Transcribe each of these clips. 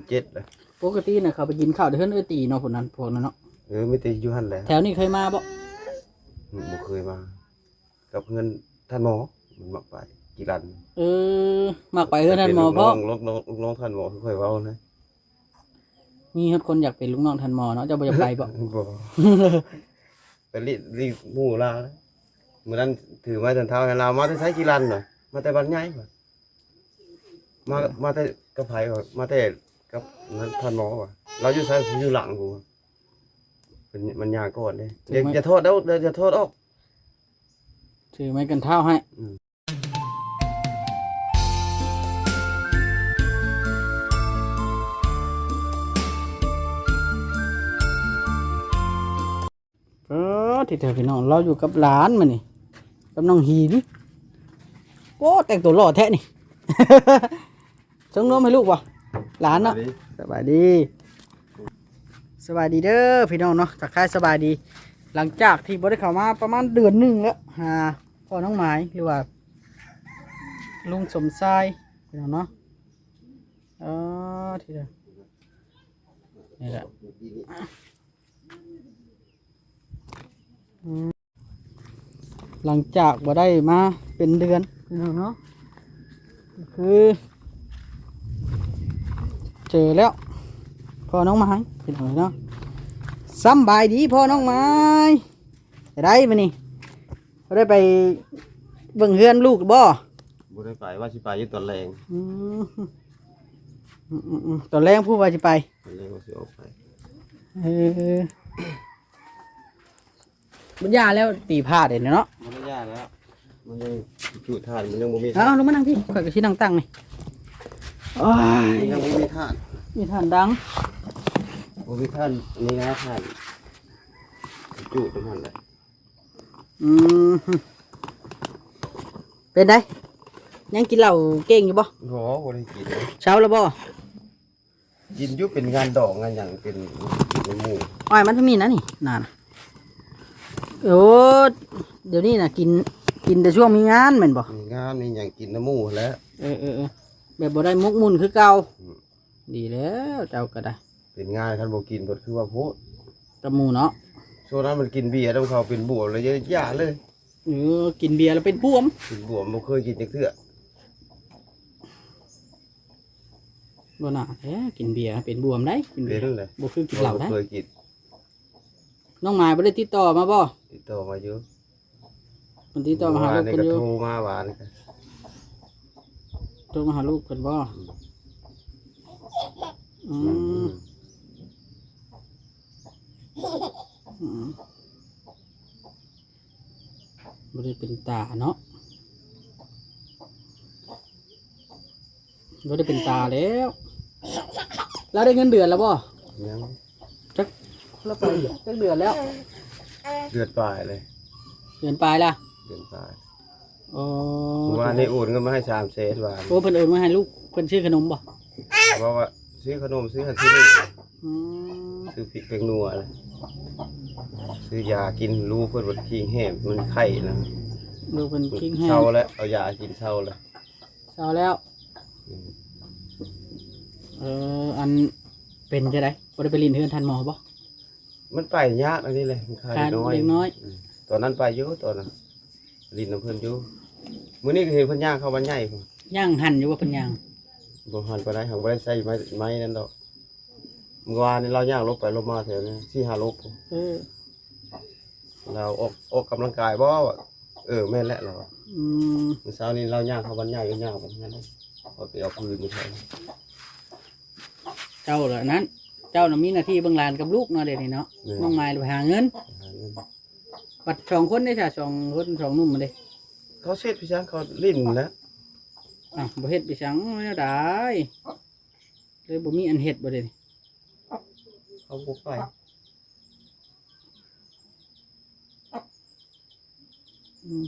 ເຈັດແລ້ວ. ປົກກະຕິນະ ເຂົາໄປກິນເຂົ້າແຕ່ເຮືອນເອື້ອຍຕີເນາະ ພວກນັ້ນ ພວກນັ້ນເນາະ. ເອີ ມີແຕ່ຢູ່ຫັ້ນແຫຼະ. ແຖວນີ້ເຄີຍມາບໍ່? ອືມ ບໍ່ເຄີຍມາ. ກັບເຮືອນທ່ານໝໍ ມັນມັກໄປກິນລານ. ເອີ ມັກໄປເຮືອນທ່ານໝໍເພາະ ເປັນລູກນ້ອງ ລູກນ້ອງ ລູກນ້ອງທ່ານໝໍ ຄືຂ້ອຍເວົ້ານະ. ມີຮອດຄົນຢາກເປັນລູກນ້ອງທ່ານໝໍເນາະ. ເຈົ້າບໍ່ຢາກໄປບໍ່? ບໍ່. ໄປລີ້ ລີ້ໝູ່ລາວ. ມື້ນັ້ນຖືໄມ້ທ່ານທ້າວໃຫ້ລາວ ມາແຕ່ໃສ ກິນລານນະ? ມາແຕ່ບ້ານໃຫຍ່. ມາ ມາແຕ່ກັບໃຜ? ມາແຕ່ກັບນັ້ນທ່ານໝໍວ່າ ລາວຢູ່ໃສ? ຢູ່ຫຼັງພຸ້ນ. ເພິ່ນ ມັນຍ່າງກ່ອນເດ້. ຢ່າ ຢ່າຖອດເອົາ ຢ່າຖອດອອກ. ຖືໄມ້ກັນທ້າວໃຫ້. ອືມ. ເອີ ທີ່ແທ້ພີ່ນ້ອງ ລາວຢູ່ກັບຫຼານມື້ນີ້ ກັບນ້ອງຫີນ. ໂອ້ ແຕ່ງຕົວຫຼໍ່ແທ້ນີ້. ຊົງນົມໃຫ້ລູກບໍ່? ຫຼານເນາະ. ສະບາຍດີ ສະບາຍດີ ສະບາຍດີເດີພີ່ນ້ອງເນາະ ທັກທາຍສະບາຍດີ. ຫຼັງຈາກທີ່ບໍ່ໄດ້ເຂົ້າມາປະມານເດືອນໜຶ່ງແລ້ວ ຫາພໍ່ນ້ອງໝາຍ ຫຼືວ່າລຸງສົມຊາຍ ພີ່ນ້ອງເນາະ. ເອີ ທີ່ ນີ້ແຫຼະ. ອືມ ຫຼັງຈາກບໍ່ໄດ້ມາເປັນເດືອນພີ່ນ້ອງເນາະ ຄືເຈີແລ້ວ ພໍ່ນ້ອງໝາຍພີ່ນ້ອງເນາະ. ສຳບາຍດີພໍ່ນ້ອງໝາຍ. ໄດ້ມື້ນີ້ ບໍ່ໄດ້ໄປເບິ່ງເຮືອນລູກບໍ່? ບໍ່ໄດ້ໄປ ວ່າຊິໄປຢູ່ຕອນແລງ. ອືມ ອືມໆໆ ຕອນແລງຜູ້ວ່າຊິໄປ ຕອນແລງວ່າຊິອອກໄປ. ເອີ ບໍ່ຢາແລ້ວ ຕີພາດເດ້ເນາະ. ບໍ່ໄດ້ຢາແລ້ວ ມັນຍັງຈຸທານ ມັນຍັງບໍ່ມີ. ເອົາ ລົງມານັ່ງພີ້ ຂ້ອຍກໍຊິນັ່ງຕັ້ງນີ້. ໂອ້ຍ ມັນຍັງບໍ່ມີທານ ມີທານດັງ ບໍ່ມີທານ ມີງາທານ ຈຸຕົງຫັ້ນແຫຼະ. ອືມ ເປັນໃດ ຍັງກິນເຫຼົ້າເກັ່ງຢູ່ບໍ່? ບໍ່ ບໍ່ໄດ້ກິນ. ເຊົາແລ້ວບໍ່? ກິນຢູ່ ເປັນງານດອງງານຫຍັງ ເປັນກິນນຳໝູ່. ອ້ອຍ ມັນມີນະນີ້ ນັ້ນ. ໂອ້ ດຽວນີ້ນະ ກິນ ກິນແຕ່ຊ່ວງມີງານແມ່ນບໍ່? ມີງານມີຫຍັງກິນນຳໝູ່ຫັ້ນແຫຼະ. ເອີໆໆ ແບບບໍ່ໄດ້ໝົກໝຸ່ນຄືເກົ່າ. ອືມ ດີແລ້ວ ເຈົ້າກໍໄດ້ ເປັນງານ ຄັນບໍ່ກິນເພິ່ນຄືວ່າໂພດ ກັບໝູ່ເນາະ. ຊ່ວງນັ້ນມັນກິນເບຍນຳເຂົາ ເປັນບວມເລີຍ ຢ່າເລີຍ. ເອີ ກິນເບຍແລ້ວເປັນບວມ ເປັນບວມ ບໍ່ເຄີຍກິນຈັກເທື່ອ. ບໍ່ໜ້າແທ້ ກິນເບຍເປັນບວມໄດ໋ ກິນເບຍ ເປັນແຫຼະ ບໍ່ຄືກິນເຫຼົ້າໄດ໋. ບໍ່ເຄີຍກິນ. ນ້ອງໝາຍບໍ່ໄດ້ຕິດຕໍ່ມາບໍ່? ຕິດຕໍ່ມາຢູ່. ເພິ່ນຕິດຕໍ່ມາຫາລູກເພິ່ນຢູ່. ໂທມາວານນີ້ກໍ ໂທມາຫາລູກເພິ່ນບໍ່? ອືມ ອືມ ອືມ ບໍ່ໄດ້ເປັນຕາເນາະ. ບໍ່ໄດ້ເປັນຕາແລ້ວ. ລາວໄດ້ເງິນເດືອນແລ້ວບໍ່? ຍັງ. ຈັກ ລາວໄປຈັກເດືອນແລ້ວ? ເດືອນປາຍເລີຍ. ເດືອນປາຍລະ? ເດືອນປາຍ. ໂອ້ ເມື່ອວານນີ້ໂອນເງິນມາໃຫ້ສາມແສນ ວ່າ. ໂອ້ ເພິ່ນໂອນມາໃຫ້ລູກ ເພິ່ນຊື້ຂະໜົມບໍ່? ເວົ້າວ່າຊື້ຂະໜົມ ຊື້ຫັ້ນຊື້ນີ້. ອືມ ຊື້ພິກແປ້ງນົວ ຊື້ຢາກິນ. ລູກເພິ່ນເປັນຄີງແຫ້ງ ມັນໄຂ້ນະ. ລູກເພິ່ນຄີງແຫ້ງ ເຊົາແລ້ວ ເອົາຢາກິນເຊົາແລ້ວ. ເຊົາແລ້ວ. ອືມ ເອີ ອັນ ເປັນຈັ່ງໃດ ບໍ່ໄດ້ໄປຫຼິ້ນເຮືອນທ່ານໝໍບໍ່? ມັນໄປຍາກອັນນີ້ແຫຼະ ມັນຂາດ ຂາດເດັກນ້ອຍ ເດັກນ້ອຍ. ອືມ ຕອນນັ້ນໄປຢູ່ ຕອນນັ້ນຫຼິ້ນນຳເພິ່ນຢູ່. ມື້ນີ້ກໍເຫັນເພິ່ນຍ່າງເຂົ້າບ້ານໃຫຍ່ພຸ້ນ. ຍ່າງຫັນຢູ່ບໍ່ເພິ່ນຍ່າງ? ບໍ່ຫັນປານໃດ ຫາກບໍ່ໄດ້ໃສ່ໄມ້ ໄມ້ນັ້ນດອກ. ເມື່ອວານນີ້ລາວຍ່າງຫຼົບໄປຫຼົບມາແຖວນີ້ ສີ່ຫ້າຫຼົບ. ເອີ ລາວອອກ ອອກກຳລັງກາຍບໍ່? ເອີ ແມ່ນແຫຼະ ລາວວ່າ. ອືມ ມື້ເຊົ້ານີ້ລາວຍ່າງເຂົ້າບ້ານໃຫຍ່ ຍ່າງໄປນັ້ນ ຂ້ອຍໄປເອົາຟືນຢູ່ແຖວນັ້ນ. ເຈົ້າລະນັ້ນ ເຈົ້ານະມີໜ້າທີ່ເບິ່ງຫຼານກັບລູກເນາະ ດຽວນີ້ເນາະ. ແມ່ນ. ນ້ອງມາຍໄປຫາເງິນ ໄປຫາເງິນ. ບັດສອງຄົນເດ້ຊະ ສອງຄົນ ສອງໜຸ່ມເດ້? ເຂົາເຮັດໄປຊັ້ນ ເຂົາຫຼິ້ນແຫຼະ. ອ້າວ ບໍ່ເຮັດໄປຊັ້ນແນວໃດ? ເລີຍບໍ່ມີອັນເຮັດບໍ່ເດ? ເຂົາບໍ່ໄປ. ອືມ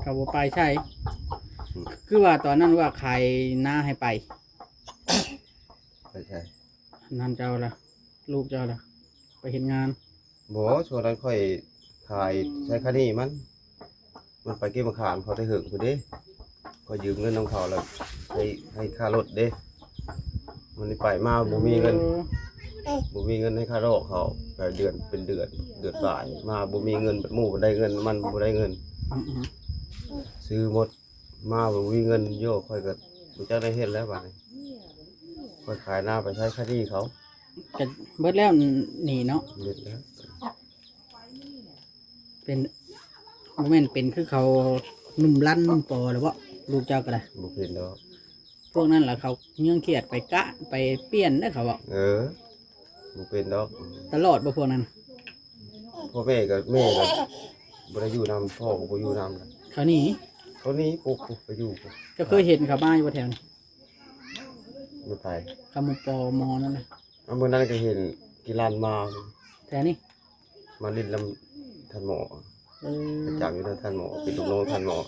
ເຂົາບໍ່ໄປໃສ? ອືມ ຄືວ່າຕອນນັ້ນວ່າຂາຍນາໃຫ້ໄປ. ໄປໃສ? ນັ້ນເຈົ້າລະ ລູກເຈົ້າລະ ໄປເຮັດງານ. ບໍ່ ຊ່ວງນັ້ນຂ້ອຍຂາຍ ອືມ ໃຊ້ຄານີ້ມັນ ມັນໄປເກັບມະຂາມເຂົາແຕ່ເຫິງພຸ້ນເດ້. ຂ້ອຍຢືມເງິນນຳເຂົາແລ້ວໃຫ້ ໃຫ້ຄ່າລົດເດ້. ມື້ນີ້ໄປມາບໍ່ມີເງິນ ເອີ ບໍ່ມີເງິນໃຫ້ຄ່າດອກເຂົາ ໄປເດືອນເປັນເດືອນ ເດືອນປາຍ ມາບໍ່ມີເງິນ ບັດໝູ່ໄດ້ເງິນ ມັນບໍ່ໄດ້ເງິນ. ອືມໆ ຊື້ໝົດ ມາບໍ່ມີເງິນ. ໂຍ ຂ້ອຍກໍບໍ່ຈັກໄດ້ເຮັດແລ້ວບາດນີ້ ຂ້ອຍຂາຍນາໄປໃຊ້ຄ່າໜີ້ເຂົາ ກໍເບິດແລ້ວ ໜີ້ເນາະ ເບິດແລ້ວ. ເປັນ ບໍ່ແມ່ນເປັນຄືເຂົາໜຸ່ມລັນໜຸ່ມປໍແລ້ວບໍ? ລູກເຈົ້າກໍໄດ້ ບໍ່ເປັນດອກ. ພວກນັ້ນລະເຂົາເຍືອງຄຽດໄປກະໄປປ່ຽນເດ້ເຂົາເວົ້າ. ເອີ ບໍ່ເປັນດອກ ຕະຫຼອດບໍພວກນັ້ນ? ພໍ່ແມ່ກໍ ແມ່ກໍບໍ່ໄດ້ຢູ່ນຳ ພໍ່ກໍບໍ່ຢູ່ນຳ. ເຂົາໜີ ເຂົາໜີປຸບໄປຢູ່. ເຈົ້າເຄີຍເຫັນເຂົາມາຢູ່ບໍ່ແຖວນີ້? ບໍ່ໄປ ເຂົາມາປໍໝໍນັ້ນນະ. ເອົາ ມື້ນັ້ນກໍເຫັນກິລັນມາແຖວນີ້ ມາຫຼິ້ນນຳທ່ານໝໍ. ເອີ ປະຈຳຢູ່ນຳທ່ານໝໍ ເປັນລູກນ້ອງທ່ານໝໍ.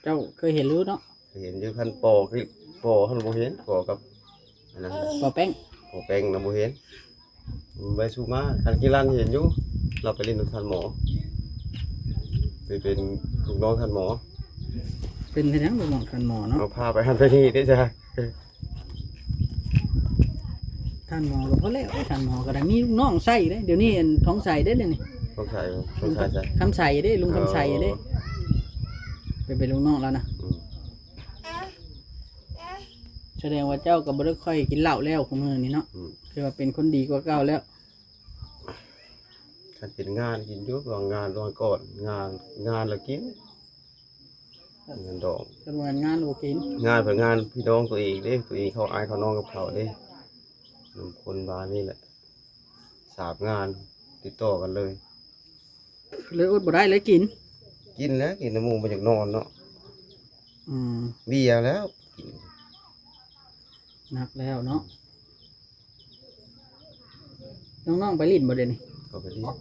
ເຈົ້າເຄີຍເຫັນຢູ່ເນາະ? ເຫັນຢູ່ ຄັນປໍຄືປໍຫັ້ນບໍ່ເຫັນ ປໍກັບອັນນັ້ນ ປໍແປ້ງ ປໍແປ້ງນະບໍ່ເຫັນ. ໄວ້ສູ່ມາ ຄັນກິລັນເຫັນຢູ່ ລາວໄປຫຼິ້ນນຳທ່ານໝໍ ໄປເປັນລູກນ້ອງທ່ານໝໍ. ເປັນເຮັດຫຍັງລູກນ້ອງທ່ານໝໍເນາະ? ເອົາພາໄປຫັ້ນໄປນີ້ເດ້ຈ້າ. ທ່ານໝໍກໍພໍແລ້ວ ທ່ານໝໍກໍໄດ້ມີລູກນ້ອງໃຊ້ເດ້. ດຽວນີ້ອັນທອງໃສເດ້ ດຽວນີ້ ທອງໃສ ທອງໃສ ຄຳໃສເດ້ ລຸງຄຳໃສເດ້. ອໍ ໄປເປັນລູກນ້ອງລາວນະ. ອືມ ສະແດງວ່າເຈົ້າກໍບໍ່ໄດ້ຄ່ອຍກິນເຫຼົ້າແລ້ວ ຄຸມື້ນີ້ເນາະ. ອືມ ຄືວ່າເປັນຄົນດີກວ່າເກົ່າແລ້ວ. ຄັນເປັນງານກິນຢູ່ ວ່າງງານ ວ່າງກ່ອນ ງານ ງານລະກິນ ງານດອງ. ຄັນວ່າງານບໍ່ກິນ ງານເປັນງານພີ່ນ້ອງຕົວເອງເດ້ ຕົວເອງເຂົ້າອ້າຍເຂົ້ານ້ອງກັບເຂົາເດ້. ນຳຄົນບ້ານນີ້ແຫຼະ ສາມງານຕິດຕໍ່ກັນເລີຍ ເລີຍອົດບໍ່ໄດ້ ເລີຍກິນ. ກິນແລ້ວ ກິນນຳໝູ່ບໍ່ຢາກນອນເນາະ. ອືມ ເບຍແລ້ວ ກິນ ໜັກແລ້ວເນາະ. ນ້ອງໆໄປຫຼິ້ນບໍ່ດຽວນີ້? ກໍໄປຫຼິ້ນ.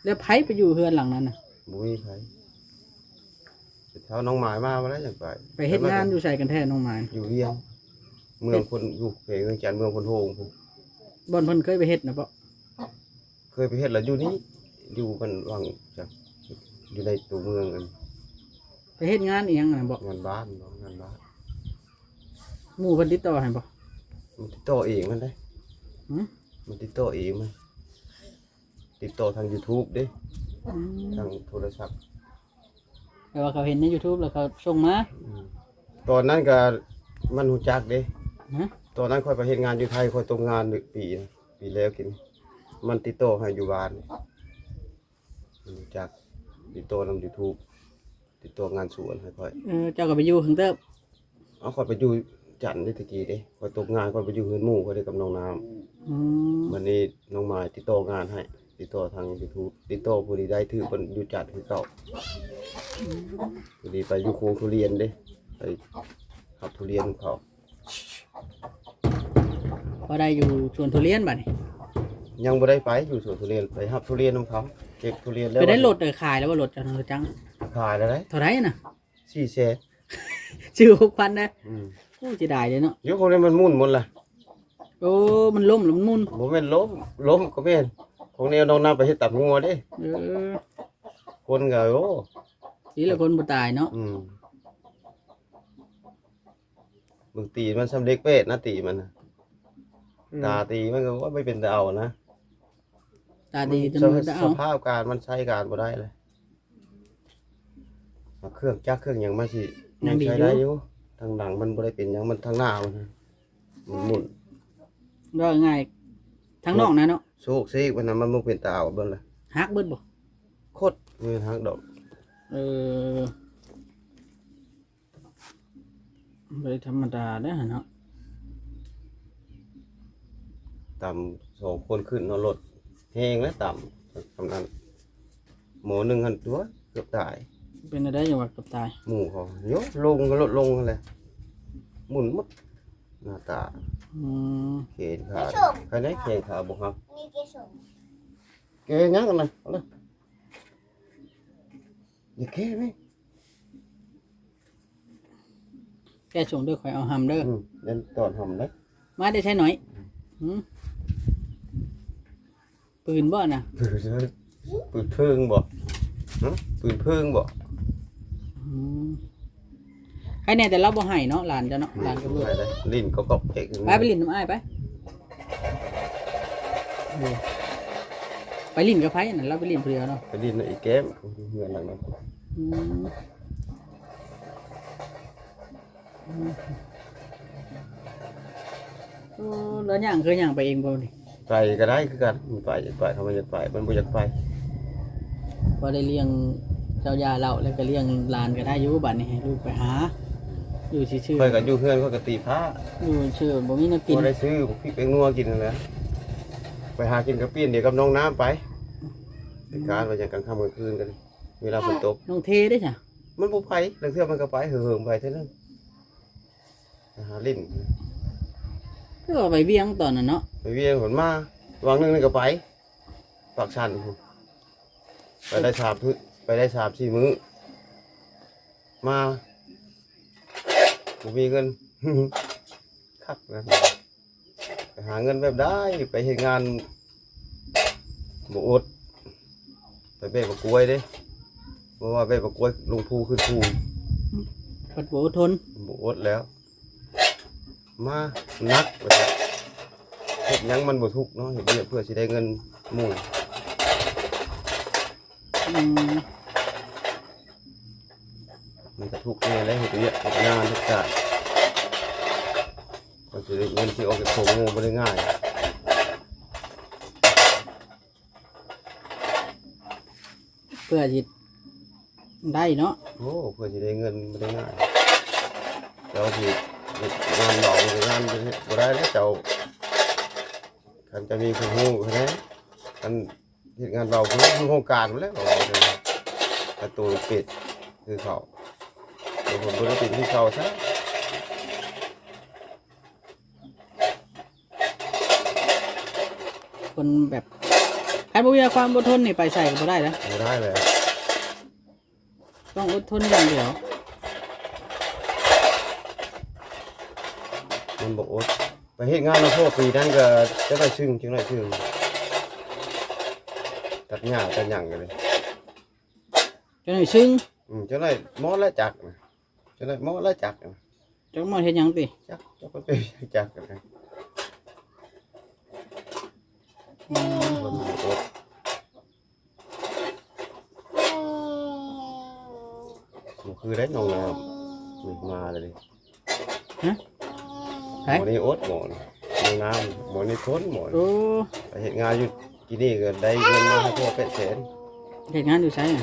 ແລ້ວໃຜໄປຢູ່ເຮືອນຫຼັງນັ້ນນະ? ບໍ່ມີໃຜ. ເຊົ້ານ້ອງໝາຍມາບໍ່ໄດ້ຈັ່ງໄປ. ໄປເຮັດງານຢູ່ໃສກັນແທ້ນ້ອງໝາຍ? ຢູ່ວຽງ ເມືອງພົນ ຢູ່ແຂວງວຽງຈັນ ເມືອງໂພນໂຮງພຸ້ນ. ບ່ອນເພິ່ນເຄີຍໄປເຮັດນະເບາະ? ເຄີຍໄປເຮັດລະຢູ່ນີ້ ຢູ່ບ້ານວັງຈັກ ຢູ່ໃນຕົວເມືອງ. ໄປເຮັດງານອີ່ຫຍັງນະເບາະ? ງານບ້ານເນາະ ງານບ້ານ. ໝູ່ເພິ່ນຕິດຕໍ່ໃຫ້ບໍ່? ມັນຕິດຕໍ່ເອງມັນເດ້. ຫື? ມັນຕິດຕໍ່ເອງມັນ ຕິດຕໍ່ທາງຢູທູບເດ້. ອືມ ທາງໂທລະສັບ. ແປວ່າເຂົາເຫັນໃນຢູທູບແລ້ວເຂົາສົ່ງມາ. ອືມ ຕອນນັ້ນກະມັນຮູ້ຈັກເດ້. ຮະ? ຕອນນັ້ນຂ້ອຍໄປເຮັດງານຢູ່ໄທ ຂ້ອຍຕົກງານປີ ປີແລ້ວກິນ ມັນຕິດຕໍ່ໃຫ້ຢູ່ບ້ານ. ມັນຮູ້ຈັກ ຕິດຕໍ່ນຳຢູທູບ ຕິດຕໍ່ງານສວນໃຫ້ຂ້ອຍ. ເອີ ເຈົ້າກໍໄປຢູ່ເຖິງເຕີບ. ເອົາ ຂ້ອຍໄປຢູ່ຈັນເດ້ ແຕ່ກີ້ເດ້ ຂ້ອຍຕົກງານ ຂ້ອຍໄປຢູ່ເຮືອນໝູ່ຂ້ອຍເດ້ກັບນ້ອງນ້ຳ. ອືມ ບັດນີ້ນ້ອງໝາຍຕິດຕໍ່ງານໃຫ້ ຕິດຕໍ່ທາງຢູທູບ ຕິດຕໍ່ຜູ້ທີ່ໄດ້ຖືກເພິ່ນຢູ່ຈັນຄືເກົ່າ. ອືມ ຜູ້ທີ່ໄປຢູ່ໂຄງທຸລຽນເດ້ ໄປຮັບທຸລຽນຂອງເຂົາ. ພໍໄດ້ຢູ່ສວນທຸລຽນບັດນີ້? ຍັງບໍ່ໄດ້ໄປຢູ່ສວນທຸລຽນ ໄປຮັບທຸລຽນນຳເຂົາ ເກັບທຸລຽນແລ້ວ. ໄປໄດ້ລົດ ເອີ ຂາຍແລ້ວບໍ່ລົດເຈົ້ານະ? ຈັງ ຂາຍແລ້ວເດ້. ເທົ່າໃດນະ? ສີ່ແສນ. ຊື້ຫົກພັນນະ. ອືມ ໂອ້ ເສຍດາຍເດ້ເນາະ. ຢູ່ຂອງນີ້ມັນໝຸ່ນໝົດລະ. ໂອ້ ມັນລົ້ມລະມັນໝຸ່ນ. ບໍ່ແມ່ນລົ້ມ ລົ້ມກໍແມ່ນ ຂອງແນວນ້ອງນ້ຳໄປເຮັດຕຳງົວເດ້. ເອີ ຄົນກໍ ໂອ້ ນີ້ລະຄົນບໍ່ຕາຍເນາະ. ອືມ ເບິ່ງຕີນມັນສ່ຳເຫຼັກແປດນະ ຕີນມັນນະ. ອືມ ຕາຕີມັນກໍ ໂອ້ຍ ບໍ່ເປັນຕາເອົານະ. ຕາຕີມັນ ສະ ສະພາບການມັນໃຊ້ການບໍ່ໄດ້ເລີຍ. ເຄື່ອງຈັກເຄື່ອງຫຍັງມັນຊິຍັງໃຊ້ໄດ້ຢູ່. ທາງຫຼັງມັນບໍ່ໄດ້ເປັນຫຍັງ ມັນທາງໜ້າມັນ ໝຸ່ນໆ. ເວົ້າງ່າຍ ທາງນອກນະເນາະ ໂຊກເຊກມັນນະ ມັນບໍ່ເປັນຕາເອົາເບິ່ງລະ. ຫັກເບິດບໍ່? ໂຄດ ບໍ່ແມ່ນຫັກດອກ. ເອີ ບໍ່ໄດ້ທຳມະດາເດ້ຫັ້ນເນາະ. ຕຳສອງຄົນຂຶ້ນເນາະ ລົດແຮງແລ້ວຕຳ ສ່ຳນັ້ນ ໝໍໜຶ່ງຫັ້ນຕົວະ ເກືອບຕາຍ. ເປັນແນວໃດຈັ່ງວ່າເກືອບຕາຍ? ໝູ່ເຂົາໂຍ ລົງ ລົດລົງຫັ້ນແຫຼະ ໝຸ່ນໝົດໜ້າຕາ. ອືມ ແຂນຂາ ໃຄແນ່ແຂນຂາບໍ່ຫັກ. ແກະຫຍັງຫັ້ນນະ? ເອົາເລີຍ ຢ່າແກະແມ່. ແກະສົ່ງເດີ ຂ້ອຍເອົາຫຳເດີ. ອືມ ແມ່ນຕອນຫຳເດີ. ມາແຕ່ໃສໜ້ອຍ? ຫື? ປືນບໍ່ນະ? ປືນເພີງບໍ່? ຫື? ປືນເພີງບໍ່? ອືມ ໃຄແນ່ແຕ່ລາວບໍ່ໃຫ້ເນາະ ຫຼານເຈົ້າເນາະ ອືມ ຫຼານກໍບໍ່ ໄປເດ້ ຫຼິ້ນກໍກອກແກກ ໄປໄປຫຼິ້ນນຳອ້າຍໄປ. ໂອ້ ໄປຫຼິ້ນກັບໃຜອັນນັ້ນ ລາວໄປຫຼິ້ນຜູ້ດຽວເນາະ ໄປຫຼິ້ນນຳອີແກ້ມ ເຮືອນຫຼັງນັ້ນ. ອືມ ໂອ້ ລາວຍ່າງ ເຄີຍຍ່າງໄປເອງບໍ່ນີ້? ໄປກໍໄດ້ຄືກັນ ມັນໄປຢາກໄປ ເຂົາມັນຢາກໄປ ມັນບໍ່ຢາກໄປ. ພໍໄດ້ລ້ຽງເຈົ້າ ຢ່າເລົ່າ ແລ້ວກໍລ້ຽງຫຼານກໍໄດ້ຢູ່ ບັດນີ້ໃຫ້ລູກໄປຫາ ຢູ່ຊື່ໆ ຂ້ອຍກໍຢູ່ເຮືອນ ຂ້ອຍກໍຕີພ້າ ຢູ່ຊື່ບໍ່ມີແນວກິນ ບໍ່ໄດ້ຊື້ພວກພິກແປ້ງນົວກິນຫັ້ນແຫຼະ ໄປຫາກິນກະປີ້ດຽວກັບໜອງນ້ຳໄປ ອືມ ເຮັດການວ່າຫຍັງກາງຄ່ຳກາງຄືນກັນ ເວລາຝົນຕົກ. ນ້ອງເທເດ້ຊະ? ມັນບໍ່ໄປ ລາງເທື່ອມັນກໍໄປ ເຫິງໆໄປເທື່ອໜຶ່ງ ໄປຫາຫຼິ້ນ. ຄືວ່າໄປວຽງຕອນນັ້ນເນາະ ໄປວຽງພຸ້ນມາ ຫວ່າງໜຶ່ງນີ້ກໍໄປປາກຊັນພຸ້ນ ໄປໄດ້ສາມມື້ ໄປໄດ້ສາມສີ່ມື້ ມາບໍ່ມີເງິນ ຄັກນະ ໄປຫາເງິນແບບໃດ ໄປເຮັດງານບໍ່ອົດ ໄປແບກໝາກກ້ວຍເດ້ ບໍ່ວ່າແບກໝາກກ້ວຍລົງພູຂຶ້ນພູ ເພິ່ນບໍ່ອົດທົນ ບໍ່ອົດແລ້ວ ມາໜັກວ່າຊັ້ນ ເຮັດຫຍັງມັນບໍ່ທຸກເນາະ ເຮັດວຽກເພື່ອຊິໄດ້ເງິນໝູ່ ອືມ ມັນກໍທຸກແດ່ແຫຼະ ເຮັດວຽກເຮັດງານເຮັດການ ກວ່າຊິໄດ້ເງິນທີ່ອອກຈາກໂພງໂງ່ບໍ່ໄດ້ງ່າຍ ເພື່ອຊິໄດ້ເນາະ ໂອ້ ເພື່ອຊິໄດ້ເງິນບໍ່ໄດ້ງ່າຍ ເຈົ້າຊິເຮັດງານເບົາເຮັດງານບໍ່ໄດ້ແລ້ວເຈົ້າ ຄັນຈະມີຜູ້ຮູ້ຫັ້ນແຫຼະ ຄັນ ເຮັດງານເບົາຄືໂຮງການພຸ້ນແຫຼະ ເອົາໂຕເປັດຄືເຂົາ ແຕ່ເພິ່ນບໍ່ໄດ້ເປັນຄືເຂົາຊະ ຄົນແບບ ຄັນບໍ່ມີຄວາມອົດທົນນີ້ໄປໃສກໍບໍ່ໄດ້ນະ ບໍ່ໄດ້ແລ້ວ. ຕ້ອງອົດທົນຢ່າງດຽວ ມັນບໍ່ອົດ ໄປເຮັດງານນຳພໍ່ປີນັ້ນກໍຈັກໜ້ອຍຊຶ້ງ ຈັກໜ້ອຍຊຶ້ງ ຕັດຫຍ້າຕັດຫຍັງກໍເລີຍ ຈັກໜ້ອຍຊຶ້ງ ອືມ ຈັກໜ້ອຍໝໍແລະຈັກນະ ຈັກໜ້ອຍໝໍແລະຈັກນະ ຈັກໝໍເຮັດຫຍັງຕິ ຈັກ ຈັກມັນເປັນຫຍັງຈັກນະ ອືມ ມັນບໍ່ອົດ. ບໍ່ຄືໄດ້ນ້ອງນ້ຳ ນີ້ມາແລ້ວນີ້ ຮະ ໃຜ ໝໍນີ້ອົດ ໝໍນີ້ ນ້ອງນ້ຳ ໝໍນີ້ທົນ ໝໍນີ້ ໂອ້ ໄປເຮັດງານຢູ່ທີ່ນີ້ກໍໄດ້ເງິນມາໃຫ້ພໍ່ແປດແສນ ເຮັດງານຢູ່ໃສອະ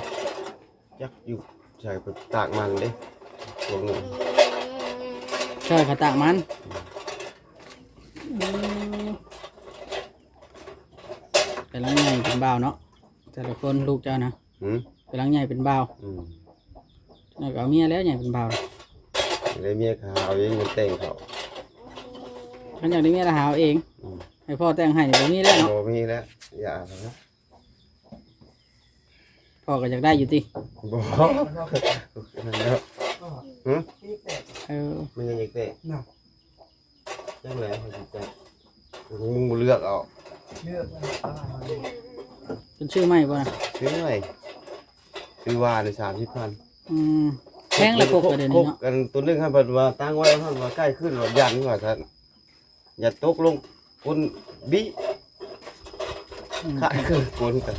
ຈັກຢູ່ໃສ ໄປຕາກມັນເດ້ ຊ່ວງໜຶ່ງ ຊ່ອຍເຂົາຕາກມັນ ອືມ ອືມ ກຳລັງໃຫຍ່ເປັນບ່າວເນາະ ແຕ່ລະຄົນລູກເຈົ້ານະ ຫື ກຳລັງໃຫຍ່ເປັນບ່າວ ອືມ ແລ້ວກໍເອົາເມຍແລ້ວໃຫຍ່ເປັນບ່າວ ໄດ້ເມຍກໍຫາເອົາເອງ ມັນແຕ່ງເຂົາ ຄັນຢາກໄດ້ເມຍລະຫາເອົາເອງ ອືມ ໃຫ້ພໍ່ແຕ່ງໃຫ້ນີ້ບໍ່ມີແລ້ວເນາະ ບໍ່ມີແລ້ວ ຢ່າແລ້ວ ພໍ່ກໍຢາກໄດ້ຢູ່ຕິ ບໍ່ ນັ້ນແລ້ວ ຫື ເອີ ມັນຍັງຢາກແຕກ ນະ ຈັ່ງໃດເຮົາຊິແຕກ ມຶງບໍ່ເລືອກເອົາ ເລືອກເອົາ ເພິ່ນຊື້ໃໝ່ບໍ່ນະ ຊື້ໃໝ່ ຊື້ວ່າໃນສາມສິບພັນ ອືມ ແພງລະກົກກໍດຽວນີ້ເນາະ ອັນຕົວໜຶ່ງຫັ້ນເພິ່ນວ່າຕັ້ງໄວ້ຫັ້ນວ່າໃກ້ຂຶ້ນວ່າຢັນວ່າຊັ້ນ ຢ່າຕົກລົງກົ້ນບີ້ ອືມ ຂາຍເຄື່ອງກົນກັນ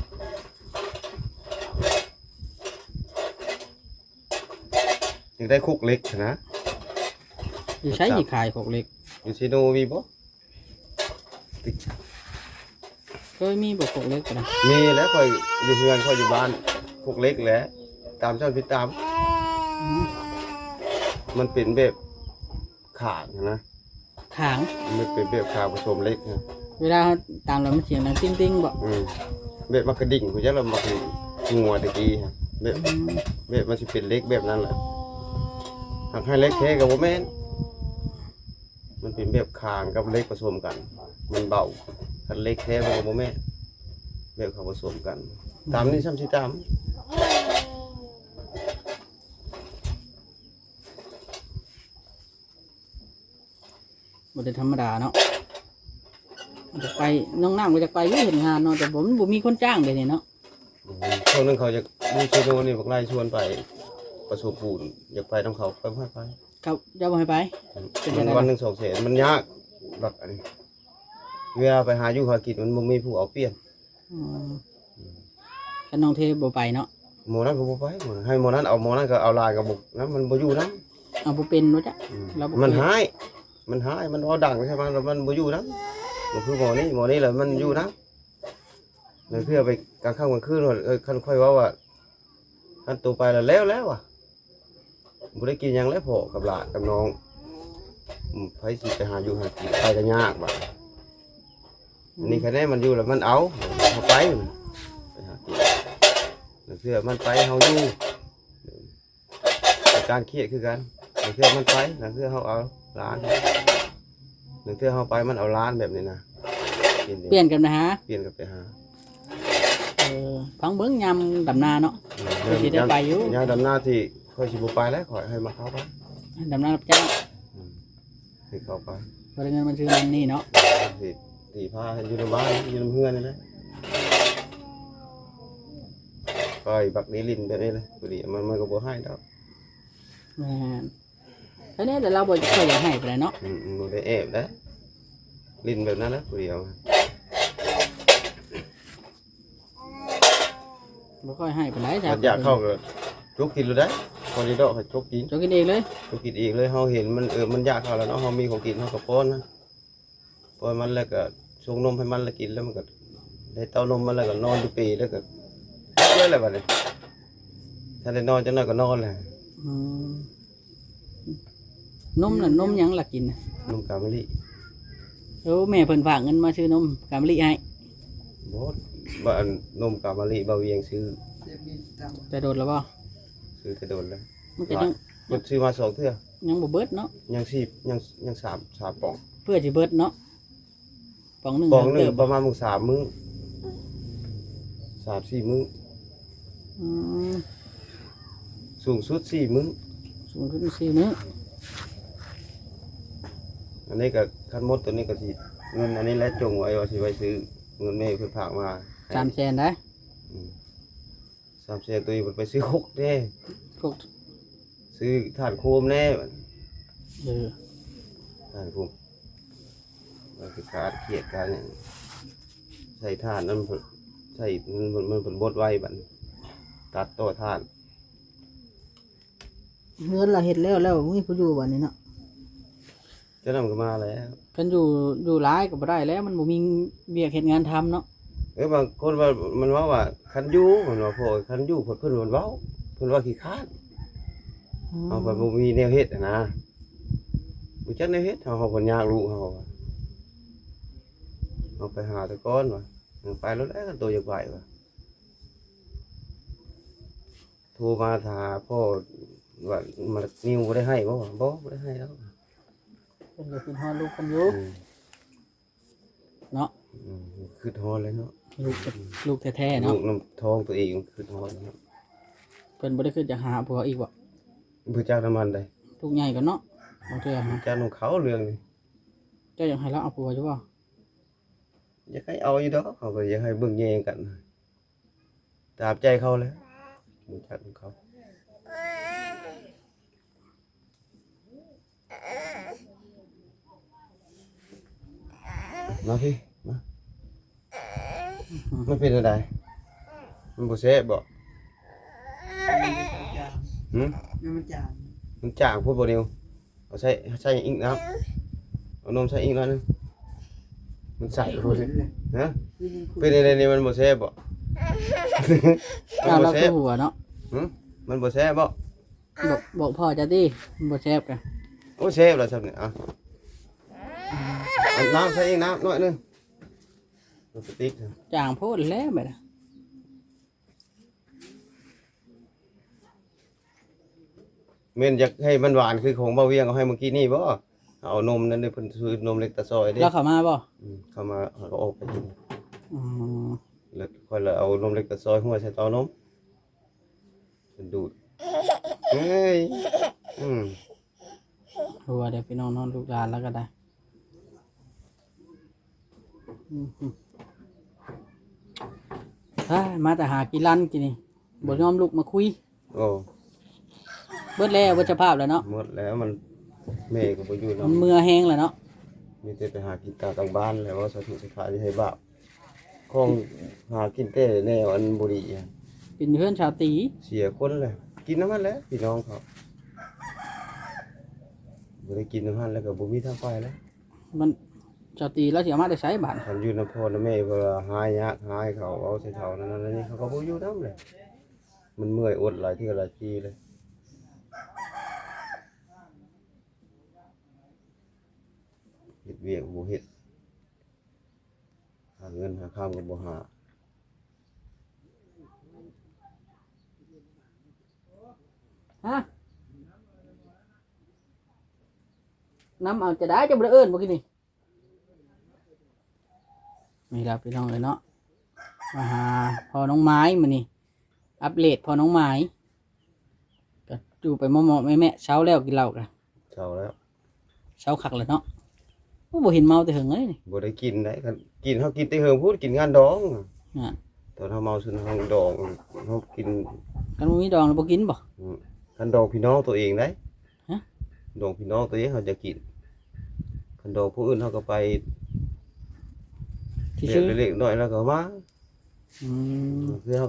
ຢາກໄດ້ຄົກເຫຼັກຫັ້ນນະ ຢູ່ໃສນີ້ຂາຍຄົກເຫຼັກ ຢູ່ເຊໂນມີບໍ່? ເຄີຍມີບໍ່ຄົກເຫຼັກນະ? ມີແຫຼະ ຂ້ອຍຢູ່ເຮືອນ ຂ້ອຍຢູ່ບ້ານ ຄົກເຫຼັກແຫຼະ ຕາມເຈົ້າຕິດຕາມ ອືມ ມັນເປັນແບບ ຂາງນະ ຂາງ ມັນເປັນແບບຂາງປະສົມເຫຼັກນະ ເວລາເຮົາຕຳແລ້ວມັນສຽງດັງຕິ້ງໆບໍ່? ອືມ ແບບມັກກະດິ່ງ ຮູ້ຈັກລະ ມັກກະດິ່ງງົວແຕ່ກີ້ຫັ້ນ ແບບ ອືມ ແບບມັນຊິເປັນເຫຼັກແບບນັ້ນແຫຼະ ຫາກໃຫ້ເຫຼັກແທ້ກໍບໍ່ແມ່ນ ມັນເປັນແບບຂາງກັບເຫຼັກປະສົມກັນ ມັນເບົາ ຄັນເຫຼັກແທ້ມັນກໍບໍ່ແມ່ນ ແບບເຂົາປະສົມກັນ ອືມ ຕຳນີ້ຊ້ຳຊິຕຳ. ບໍ່ໄດ້ທຳມະດາເນາະ ຢາກໄປ ນ້ອງນ້ຳກໍຢາກໄປຢູ່ເຮັດງານເນາະ ແຕ່ບໍ່ ມັນບໍ່ມີຄົນຈ້າງເດນີ້ເນາະ ອືມ ຊ່ວງໜຶ່ງເຂົາຢາກຢູ່ເຊໂນນີ້ ບັກໄລ່ຊວນໄປປະສົມປູນ ຢາກໄປນຳເຂົາ ໄປບໍ່ໃຫ້ໄປ ເຂົາເຈົ້າບໍ່ໃຫ້ໄປ? ເປັນຈັ່ງໃດ ມັນວັນໜຶ່ງສອງແສນ ມັນຍາກ ບັກອັນນີ້ ເວລາໄປຫາຢູ່ຫາກິນ ມັນບໍ່ມີຜູ້ເອົາປ່ຽນ. ອືມ ອືມ ຄັນນ້ອງເທບໍ່ໄປເນາະ ໝໍນັ້ນກໍບໍ່ໄປ ໃຫ້ໝໍນັ້ນເອົາ ໝໍນັ້ນກໍເອົາຫຼາຍ ກໍບໍ່ນຳ ມັນບໍ່ຢູ່ນຳ. ເອົາ ບໍ່ເປັນບໍ່ຈັກ ອືມ ລາວບໍ່ ມັນຮ້າຍ ມັນຮ້າຍ ມັນເວົ້າດັງໃສ່ມັນ ແລ້ວມັນບໍ່ຢູ່ນຳ. ມັນຄືໝໍນີ້ ໝໍນີ້ລະມັນຢູ່ນຳ. ລາງເທື່ອໄປກາງຄ່ຳກາງຄືນ ເອີ ຄັນຂ້ອຍເວົ້າວ່າ ຄັນໂຕໄປລະແລ້ວແລ້ວວ່າ ບໍ່ໄດ້ກິນຫຍັງແລ້ວ ພໍ່ກັບຫຼານກັບນ້ອງ ອືມ ໃຜຊິໄປຫາຢູ່ຫາກິນ ໄປກໍຍາກບາດນີ້. ອືມ ອັນນີ້ຄະແນນມັນຢູ່ແລ້ວມັນເອົາ ເຮົາໄປ ໄປຫາກິນ. ລາງເທື່ອມັນໄປເຮົາຢູ່ ເປັນການຄຽດຄືກັນ. ລາງເທື່ອມັນໄປ ລາງເທື່ອເຮົາເອົາຫຼານ ລາງເທື່ອເຮົາໄປມັນເອົາຫຼານ ແບບນີ້ນະ. ປ່ຽນກັນໄປຫາ ປ່ຽນກັນໄປຫາ. ເອີ ຟັງເບິ່ງຍາມດຳນາເນາະ ອືມ ເພິ່ນຊິໄດ້ໄປຢູ່. ຍາມດຳນາທີ່ຂ້ອຍຊິບໍ່ໄປແລ້ວ ຂ້ອຍໃຫ້ມາເຂົ້າໄປ ດຳນາຮັບຈ້າງ. ອືມ ຊິເຂົ້າໄປ ບໍ່ໄດ້ເງິນມາຊື້ນັ້ນນີ້ເນາະ ຊິຕີຜ້າໃຫ້ຢູ່ນຳບ້ານ ຢູ່ນຳເຮືອນນີ້ແຫຼະ. ຂ້ອຍບັກນີ້ຫຼິ້ນແບບນີ້ເລີຍ ພໍດີມັນ ມັນກໍບໍ່ໃຫ້ດອກ. ແມ່ນ ອັນນີ້ແຫຼະ ລາວບໍ່ຄ່ອຍຢາກໃຫ້ປານໃດເນາະ. ອືມ ບໍ່ໄດ້ແອບໄດ໋ ຫຼິ້ນແບບນັ້ນແຫຼະຜູ້ດຽວ ບໍ່ຄ່ອຍໃຫ້ປານໃດ. ຢາກເຂົ້າກໍຈົກກິນໂລດໄດ໋ ພໍດີດອກໃຫ້ຈົກກິນ ຈົກກິນເອງເລີຍ ຈົກກິນເອງເລີຍ. ເຮົາເຫັນມັນ ເອີ ມັນຢາກເຂົ້າແລ້ວເນາະ ເຮົາມີຂອງກິນເຮົາກໍປ້ອນມັນ ປ້ອນມັນແລ້ວກໍຊົງນົມໃຫ້ມັນ ແລ້ວກິນແລ້ວມັນກໍໄດ້ເຕົ້ານົມມັນ ແລ້ວກໍນອນຢູ່ເປ ແລ້ວກໍເລີຍແຫຼະບາດນີ້. ຖ້າໄດ້ນອນຈັກໜ້ອຍກໍນອນແຫຼະ. ອືມ ນົມນັ້ນນົມຫຍັງລະກິນນະ? ນົມກາມະລິ. ໂອ້ ແມ່ເພິ່ນຝາກເງິນມາຊື້ນົມກາມະລິໃຫ້. ບໍ່ ວ່າອັນນົມກາມະລິບ່າວວຽງຊື້ ແຕ່ດົນແລ້ວບໍ່? ຊື້ແຕ່ດົນແລ້ວ ມັນກໍຍັງ ເພິ່ນຊື້ມາສອງເທື່ອ ຍັງບໍ່ເບິດເນາະ ຍັງສີ່ ຍັງ ຍັງສາມ ສາມປ່ອງ ເພື່ອຊິເບິດເນາະ. ປ່ອງໜຶ່ງ ປ່ອງໜຶ່ງ ເຕີບ ປະມານມື້ສາມມື້ ສາມສີ່ມື້. ອືມ ສູງສຸດສີ່ມື້ ສູງສຸດສີ່ມື້. ອັນນີ້ກໍຄັນໝົດໂຕນີ້ກໍຊິ ເງິນອັນນີ້ແຫຼະ ຈົ່ງໄວ້ວ່າຊິໄວ້ຊື້ ເງິນແມ່ເພິ່ນຝາກມາໃຫ້ ສາມແສນໄດ໋. ອືມ ສາມແສນ ໂຕນີ້ເພິ່ນໄປຊື້ຄົກແດ່ ຄົກ ຊື້ຖ່ານໂຄມແດ່ ເອີ ຖ່ານໂຄມ ມັນຄືຂາດຂຽດຂາດຫຍັງ ໃສ່ຖ່ານນັ້ນ ໃສ່ ມັນ ມັນ ມັນເປັນບົດໄວ້ບັດ ຕັດຕໍ່ຖ່ານ. ເຮືອນລະເຮັດແລ້ວ ແລ້ວບໍ່ມີຜູ້ຢູ່ບັດນີ້ເນາະ. ເຈົ້ານຳກໍມາແລ້ວ ຄັນຢູ່ ຢູ່ຫຼາຍກໍບໍ່ໄດ້ແລ້ວ ມັນບໍ່ມີວຽກເຮັດງານທຳເນາະ. ເອີ ບາງຄົນວ່າ ມັນເວົ້າວ່າຄັນຢູ່ ມັນວ່າ ເພາະຄັນຢູ່ເພິ່ນ ເພິ່ນເວົ້າ ເພິ່ນວ່າຂີ້ຄ້ານ. ອືມ ເຮົາກໍບໍ່ມີແນວເຮັດຫັ້ນນະ ບໍ່ຈັກແນວເຮັດ ເຮົາ ເຮົາເພິ່ນຍາກລູກເຮົາວ່າ ເຮົາໄປຫາແຕ່ກ່ອນວ່າ ເອີ ໄປໂລດແຫຼະ ຄັນໂຕຢາກໄປວ່າ ໂທມາຫາພໍ່ວ່າ ມານິວບໍ່ໄດ້ໃຫ້ບໍ່? ບໍ່ ບໍ່ໄດ້ໃຫ້ແລ້ວ ເພິ່ນກໍຄິດຮອດລູກເພິ່ນຢູ່. ອືມ ເນາະ ອືມ ຄິດຮອດເລີຍເນາະ ລູກ ອືມ ລູກແທ້ໆເນາະ ລູກນຳທ້ອງຕົວເອງຄິດຮອດເນາະ. ເພິ່ນບໍ່ໄດ້ຄິດຢາກຫາຜົວອີກບໍ່? ບໍ່ຈັກນຳມັນໃດ ລູກໃຫຍ່ກ່ອນເນາະ ບາງເທື່ອ ບໍ່ຈັກນຳເຂົາເລື່ອງນີ້. ເຈົ້າຢາກໃຫ້ລາວເອົາຜົວຢູ່ບໍ່? ຢາກໃຫ້ເອົາຢູ່ດອກ ເຮົາກໍຢາກໃຫ້ເບິ່ງແຍງກັນ ຕາມໃຈເຂົາແຫຼະ ບໍ່ຈັກນຳເຂົາ. ມາພີ້ ມາ ມັນເປັນຈັ່ງໃດ? ມັນບໍ່ແຊບບໍ່? ຫຶ? ມັນຈາງ ມັນຈາງໂພດບໍ່ນິວ? ເອົາໃສ່ ໃສ່ອີກນ້ຳ ເອົານົມໃສ່ອີກໜ້ອຍໜຶ່ງ ມັນໃສໂພດ. ຫະ? ເປັນຈັ່ງໃດນີ້ ມັນບໍ່ແຊບບໍ່? ມັນບໍ່ແຊບ ເຈົ້າລາວຄືຫົວເນາະ. ຫຶ? ມັນບໍ່ແຊບບໍ່? ບອກ ບອກພໍ່ເຈົ້າຕິ ມັນບໍ່ແຊບກະ. ໂອ້ ແຊບແລ້ວຊ່ຳນີ້ ເອົາ ເອົານ້ຳໃສ່ອີກ ນ້ຳໜ້ອຍໜຶ່ງ ມັນກະຕິກ ຈາງໂພດແລ້ວບັດ. ແມ່ນຢາກໃຫ້ມັນຫວານຄືຂອງບ່າວວຽງເອົາໃຫ້ມື້ກີ້ນີ້ບໍ່? ເອົານົມນັ້ນເດ້ ເພິ່ນຊື້ນົມເລັກຕາຊອຍເດ້. ລາວເຂົ້າມາບໍ່? ອືມ ເຂົ້າມາ ເຮົາກໍອອກໄປກິນ. ອໍ ແລ້ວຂ້ອຍລະເອົານົມເລັກຕາຊອຍຫ້ວຍໃສ່ເຕົ້ານົມ ເພິ່ນດູດ. ເອີຍ ອືມ ຫົວເດ້ພີ່ນ້ອງເນາະ ລູກຫຼານລາວກໍໄດ້. ອືມ ອ້າຍ ມາແຕ່ຫາກິນລັນກີ້ນີ້ ອືມ ບໍ່ຍອມລຸກມາຄຸຍ. ໂອ້ ເບິດແລ້ວ ເບິດສະພາບແລ້ວເນາະ. ໝົດແລ້ວ ມັນ ແມ່ກໍບໍ່ຢູ່ນຳ ມັນເມື່ອແຮງແລ້ວເນາະ ມີແຕ່ໄປຫາກິນກາງບ້ານແຫຼະ ເວົ້າສາທຸສາທາ ຢ່າໃຫ້ບາບ ຂອງຫາກິນແຕ່ແນວອັນບໍ່ດີ ກິນຢູ່ເຮືອນຊາວຕີ ເສຍຄົນແຫຼະ ກິນນຳຫັ້ນແຫຼະ ພີ່ນ້ອງເຂົາ ບໍ່ໄດ້ກິນນຳຫັ້ນແລ້ວກໍບໍ່ມີທາງໄປແລ້ວ ມັນຊາວຕີລາວຊິເອົາມາແຕ່ໃສບາດນີ້ ຄັນຢູ່ນຳພໍ່ນຳແມ່ ເພິ່ນວ່າຫາຍາກຫາຍເຂົາ ເວົ້າໃສ່ເຂົານັ້ນນີ້ ເຂົາກໍບໍ່ຢູ່ນຳແຫຼະ ມັນເມື່ອຍອົດຫຼາຍເທື່ອຫຼາຍປີແລ້ວ ເຮັດວຽກບໍ່ເຮັດ ຫາເງິນຫາຄຳກໍບໍ່ຫາ ຮະ ນຳເອົາຈະໄດ້ ເຈົ້າບໍ່ໄດ້ເອີ້ນບໍ່ກີ້ນີ້ ນີ້ລະພີ່ນ້ອງເອີຍເນາະ ມາຫາພໍ່ນ້ອງໝາຍມື້ນີ້ ອັບເດດພໍ່ນ້ອງໝາຍ ກໍຢູ່ໄປເໝາະໆແມະໆ ເຊົາແລ້ວກິນເຫຼົ້າກະ ເຊົາແລ້ວ ເຊົາຄັກແລ້ວເນາະ ໂອ້ ບໍ່ເຫັນເມົາແຕ່ເຫິງເລີຍນີ້ ບໍ່ໄດ້ກິນໄດ໋ ຄັນກິນເຮົາກິນແຕ່ເຫິງພຸ້ນ ກິນງານດອງ ນັ້ນ ຕອນເຮົາເມົາຊຸນເຮົາດອງ ເຮົາກິນ ຄັນບໍ່ມີດອງແລ້ວບໍ່ກິນບໍ່? ອືມ ຄັນດອງພີ່ນ້ອງຕົວເອງໄດ໋ ຮະ? ດອງພີ່ນ້ອງຕົວເອງເຮົາຈະກິນ ຄັນດອງຜູ້ອື່ນເຮົາກໍໄປ ຊື່ໆ ເລັກໆນ້ອຍໆແລ້ວກໍມາ ອືມ ຄືເຮົາ